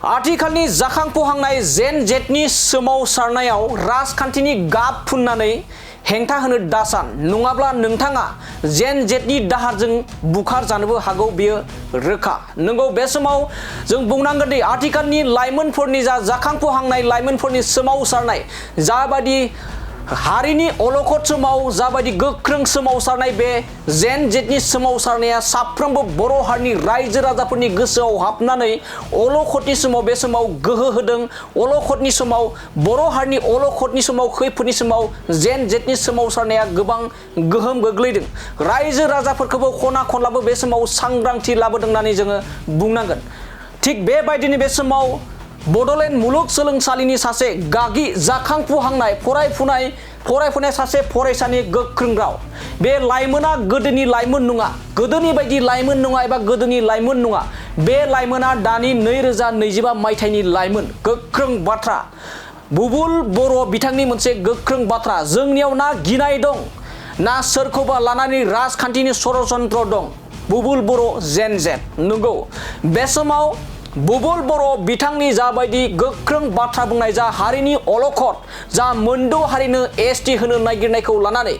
आथिखालनि जाखांफुहांनाय जेन जेटनि सोमावसारनायाव राजखान्थिनि गाब फुननानै हेंथा होनो दासान नङाब्ला नोंथाङा जेन जेटनि दाहारजों बुखार जानोबो हागौ बेयो रोखा। नंगौ बे समाव जों बुंनांगोन दि आथिखालनि लाइमोनफोरनि जाखांफुहांनाय लाइमोनफोरनि सोमावसारनाय जाबादि हारिनि अलखद समाव जाबायदि गोख्रों सोमावसारनाय बे जेन जेटनि सोमावसारनाया साफ्रोमबो बर' हारिनि रायजो राजाफोरनि गोसोआव हाबनानै अलखदनि समाव बे समाव गोहो होदों। अलखदनि समाव बर' हारिनि अलखदनि समाव खैफोदनि समाव जेन जेटनि सोमावसारनाया गोबां गोहोम गोग्लैदों। रायजो राजाफोरखौबो खना खनलाबो बे समाव सांग्रांथि लाबोदों होननानै जोङो बुंनांगोन। थिग बेबायदिनो बे समाव बड'लेण्ड मुलुगसोलोंसालिनि सासे गागि जाखांफुहांनाय फरायफुनाय सासे फरायसानि गोख्रों राव। बे लाइमोना गोदोनि लाइमोन नङा, गोदोनि बायदि लाइमोन नङा एबा गोदोनि लाइमोन नङा। बे लाइमोना दानि 2025 मायथाइनि लाइमोन। गोख्रों बाथ्रा बुबुल बर' बिथांनि मोनसे गोख्रों बाथ्रा। जोंनियाव ना गिनाय दं ना सोरखौबा लानानै राजखान्थिनि षड़यन्त्र दं। बुबुल बर' जेन जेट। नंगौ बे समाव बुबुल बर' बिथांनि जाबायदि गोख्रों बाथ्रा बुंनाय, जा हारिनि अलखद, जा मोनद' हारिनो एसटि होनो नागिरनायखौ लानानै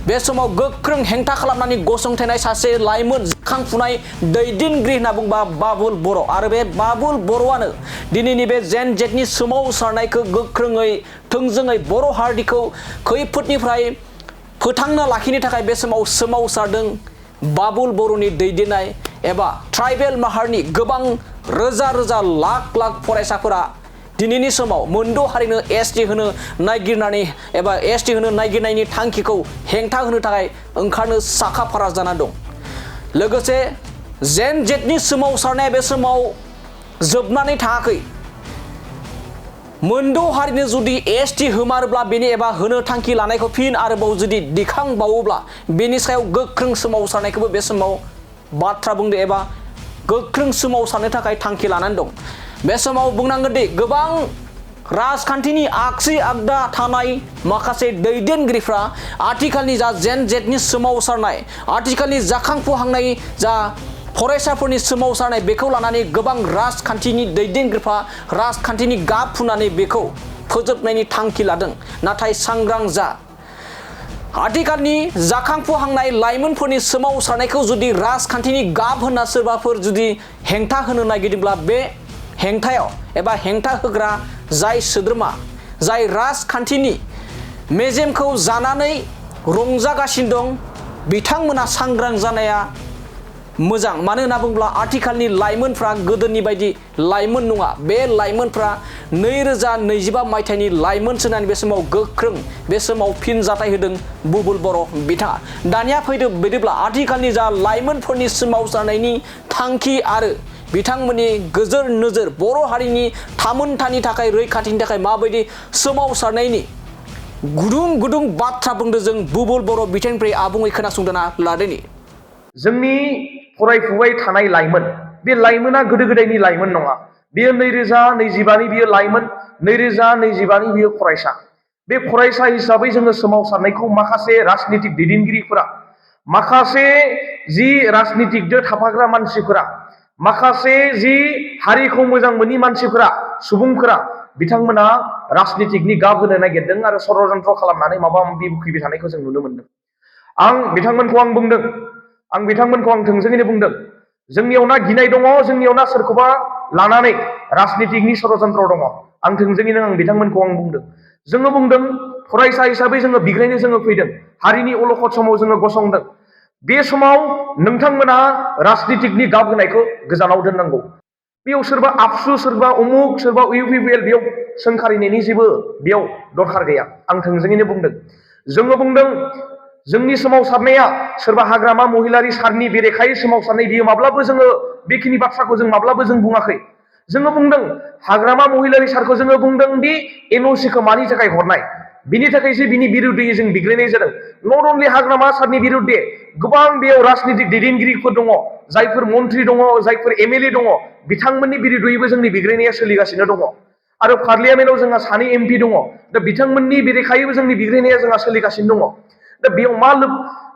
बे समाव गोख्रों हेंथा खालामनानै गसंथानाय सासे लाइमोन जाखांफुनाय दैदेनगिरि होनना बुंबा बाबुल बर'। आरो बे बाबुल बर'आनो दिनैनि बे जेन जेटनि सोमावसारनायखौ गोख्रोङै थोंजोङै बर' हारिखौ खैफोदनिफ्राय फोथांना लाखिनो थाखाय बे समाव सोमावसारदों। बाबुल बर'नि दैदेननाय एबा ट्राइबेल माहारिनि गोबां रोजा रोजा लाख लाख फरायसाफोरा दिनैनि समाव मोनद' हारिनो एसटि होनो नागिरनानै एबा एसटि होनो नागिरनायनि थांखिखौ हेंथा होनो थाखाय ओंखारनो साखाफारा जाना दं। लोगोसे जेन जेटनि सोमावसारनाया बे समाव जोबनानै थाङाखै। मोनद' हारिनो जुदि एसटि होमारोब्ला बेनि एबा होनो थांखि लानायखौ फिन आरोबाव जुदि दिखांबावोब्ला बेनि सायाव गोख्रों सोमावसारनायखौबो बे समाव बाथ्रा बुंदो एबा गोख्रों सोमावसारनो थाखाय थांखि लानानै दं। बे समाव बुंनांगोन दि गोबां राजखान्थिनि आगसि आगदा थानाय माखासे दैदेनगिरिफ्रा आथिखालनि जा जेन जेटनि सोमावसारनाय, आथिखालनि जाखांफुहांनाय जा फरायसाफोरनि सोमावसारनाय बेखौ लानानै गोबां राजखान्थिनि दैदेनगिरिफ्रा राजखान्थिनि गाब फुननानै बेखौ फोजोबनायनि थांखि लादों। नाथाय सांग्रां जा। आथिखालनि जाखांफुहांनाय लाइमोनफोरनि सोमावसारनायखौ जुदि राजखान्थिनि गाब होनना सोरबाफोर जुदि हेंथा होनो नागिरदोंब्ला बे हेंथायाव एबा हेंथा होग्रा जाय सोद्रोमा, जाय राजखान्थिनि मेजेमखौ जानानै रंजागासिनो दं, बिथांमोना सांग्रां जानाया मोजां। मानो होनना बुङोब्ला आथिखालनि लाइमोनफ्रा गोदोनि बायदि लाइमोन नङा। बे लाइमोनफ्रा 2025 मायथाइनि लाइमोनसो होननानै बे समाव गोख्रों बे समाव फिनजाथाय होदों बुबुल बर' बिथाङा। दानिया फैदो बिदिब्ला आथिखालनि जा लाइमोनफोरनि सोमावसारनायनि थांखि आरो बिथांमोननि गोजोर नोजोर बर' हारिनि थामोनथानि थाखाय रैखाथिनि थाखाय माबायदि सोमावसारनायनि गुदुं गुदुं बाथ्रा बुंदों जों बुबुल बर' बिथांनिफ्राय आबुङै खोनासंदोना लादोनि। जोंनि फरायफुबाय थानाय लाइमोन, बे लाइमोना गोदो गोदायनि लाइमोन नङा। बेयो 2025नि बियो लाइमोन, 2025नि बियो फरायसा। बे फरायसा हिसाबै जोङो सोमावसारनायखौ माखासे राजनितिक दैदेनगिरिफोरा, माखासे जि राजनितिकजों थाफाग्रा मानसिफोरा, माखासे जि हारिखौ मोजां मोनि मानसिफोरा, सुबुंफोरा, बिथांमोना राजनितिकनि गाब होनो नागिरदों आरो षड़यन्त्र खालामनानै माबा माबि बुखिबाय थानायखौ जों नुनो मोनदों। आं बिथांमोनखौ थोंजोङैनो बुंदों, जोंनियाव ना गिनाय दङ, जोंनियाव ना सोरखौबा लानानै राजनितिकनि षड़यन्त्र दङ। आं बिथांमोनखौ बुंदों। जोङो बुंदों फरायसा हिसाबै जोङो बिग्रायनो जोङो फैदों। हारिनि अलखद समाव जोङो गसंदों। बे समाव नोंथांमोना राजनितिकनि गाब होनायखौ गोजानाव दोननांगौ। बेयाव सोरबा आबसु, सोरबा उमुक, सोरबा इउपिपिएल बेयाव सोंखारिनायनि जेबो बेयाव दरखार गैया। आं थोंजोङैनो बुंदों। जोङो बुंदों जोंनि सोमावसारनाया सोरबा हाग्रामा महिलारि सारनि बेरेखायै सोमावसारनाय, बियो माब्लाबो जोङो बेखिनि बाथ्राखौ जों माब्लाबो जों बुङाखै। जोङो बुंदों हाग्रामा महिलारि सारखौ जोङो बुंदों दि एनअसिखौ मानि थाखाय हरनाय, बिनि थाखायसो बिनि बिरुद्धै जों बिग्रायनाय जादों। नट अनलि हाग्रामा सारनि बिरुद्धे गोबां बेयाव राजनितिक दैदेनगिरिफोर दङ, जायफोर मन्त्रि दङ, जायफोर एमएलए दङ, बिथांमोननि बिरुद्धैबो जोंनि बिग्रायनाया सोलिगासिनो दङ। आरो पार्लियामेन्टआव जोंहा सानै एमपि दङ। दा बिथांमोननि बेरेखायैबो जोंनि बिग्रायनाया जोंहा सोलिगासिनो दङ। दा बेयाव मा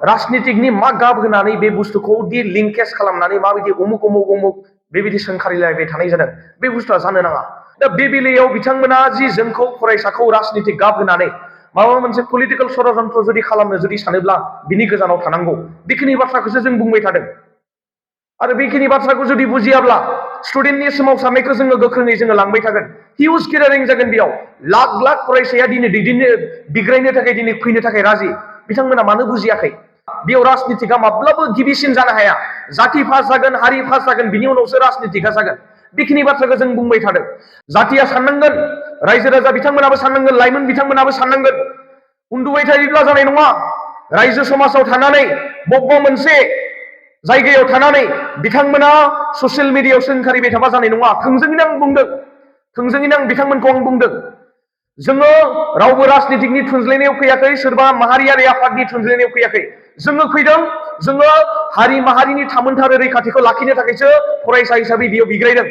राजनितिकनि मा गाब होनानै बे बुस्थुखौ दि लिंकेज खालामनानै माबायदि उमुक बेबायदि सोंखारिलायबाय थानाय जादों। बे बुस्थुआ जानो नाङा। दा बे बेलायाव बिथांमोना जि जोंखौ फरायसाखौ राजनितिक गाब होनानै माबा मोनसे पलिटिकेल षड़यन्त्र जुदि खालामनो जुदि सानोब्ला बिनि गोजानाव थानांगौ। बेखिनि बाथ्राखौसो जों बुंबाय थादों। आरो बेखिनि बाथ्राखौ जुदि बुजियाब्ला स्टुडेन्टनि सोमावसारनायखौ जोङो गोख्रोङै जोङो लांबाय थागोन। हिउज गेदारिं जागोन बेयाव। लाख लाख फरायसाया दिनै दैदेननो बिग्रायनो थाखाय दिनै फैनो थाखाय राजि। बिथांमोना मानो बुजियाखै? बेयाव राजनितिकआ माब्लाबो गिबिसिन जानो हाया। जाति पास जागोन, हारि पास जागोन, बिनि उनावसो राजनितिकआ जागोन। बेखिनि बाथ्राखौ जों बुंबाय थादों। जातिया साननांगोन, रायजो राजा बिथांमोनाबो साननांगोन, लाइमोन बिथांमोनाबो साननांगोन। उन्दुबाय थायोब्ला जानाय नङा। रायजो समाजाव थानानै बबेबा मोनसे जायगायाव थानानै बिथांमोना ससियेल मिडियायाव सोंखारिबाय थाबा जानाय नङा। थोंजोङैनो आं बुंदों, थोंजोङैनो आं बिथांमोनखौ आं बुंदों। जोङो रावबो राजनितिकनि थुनज्लायनायाव फैयाखै, सोरबा माहारियारि आफादनि थुनज्लायनायाव फैयाखै। जोङो फैदों, जोङो हारि माहारिनि थामोनथारो रैखाथिखौ लाखिनो थाखायसो फरायसा हिसाबै बेयाव बिग्रायदों।